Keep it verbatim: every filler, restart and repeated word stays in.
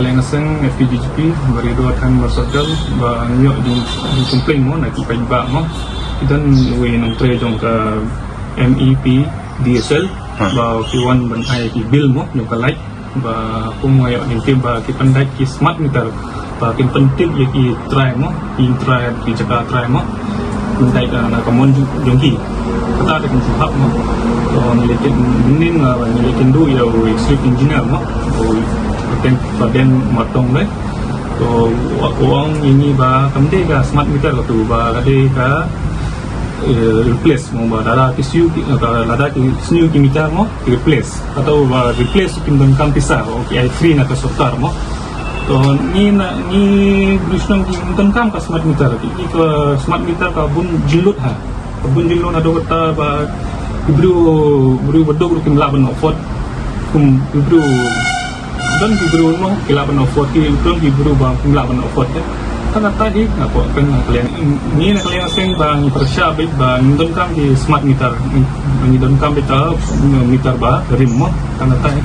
Leng seng F P G G P, bari dua than ba sodal, ba nyok jong, jong complain mo, na ki paidbah mo. Ki don wei nongtrei jong ka M E P D S L, ba ki wan ban ai ki bill mo, jong ka light. Ba kum nga ïoh ngi tip ba ki pyndait ki smart meter. Ba kin pyntip ïa ki trai mo, ki trai, ki jaka trai mo. Pyndait na ka mon jong ki. Kata da kin sngap mo. To ngi lekin mynnin nga ba ngi lekin du ïa u chief engineer mo. U ten ba den matong dei. To u ong ïa ngi ba kam dei ka smart meter ka tu ba ka dei ka replace mo ba lada ki siew ki lada ki siew ki meter mo replace. Kata ba replace kin donkam pisa, ki ai free na ka sorkar mo. To ngi na ngi brishnong ki donkam ka smart meter, ki ka smart meter ka bun jinglut ha. Ka bun jinglut ha, do kata ba ki briew briew ba duk ruh kim lah ban afford. Kum ki briew don ki briew mo ki lah ban afford, ki don ki briew ba kim lah ban afford. Kata hi nga ko kan kalian ni na kalian seng ba ngi pyrshah bit ba ngi donkam ki smart meter, ngi donkam bit ta meter ba rim mo. Kata hi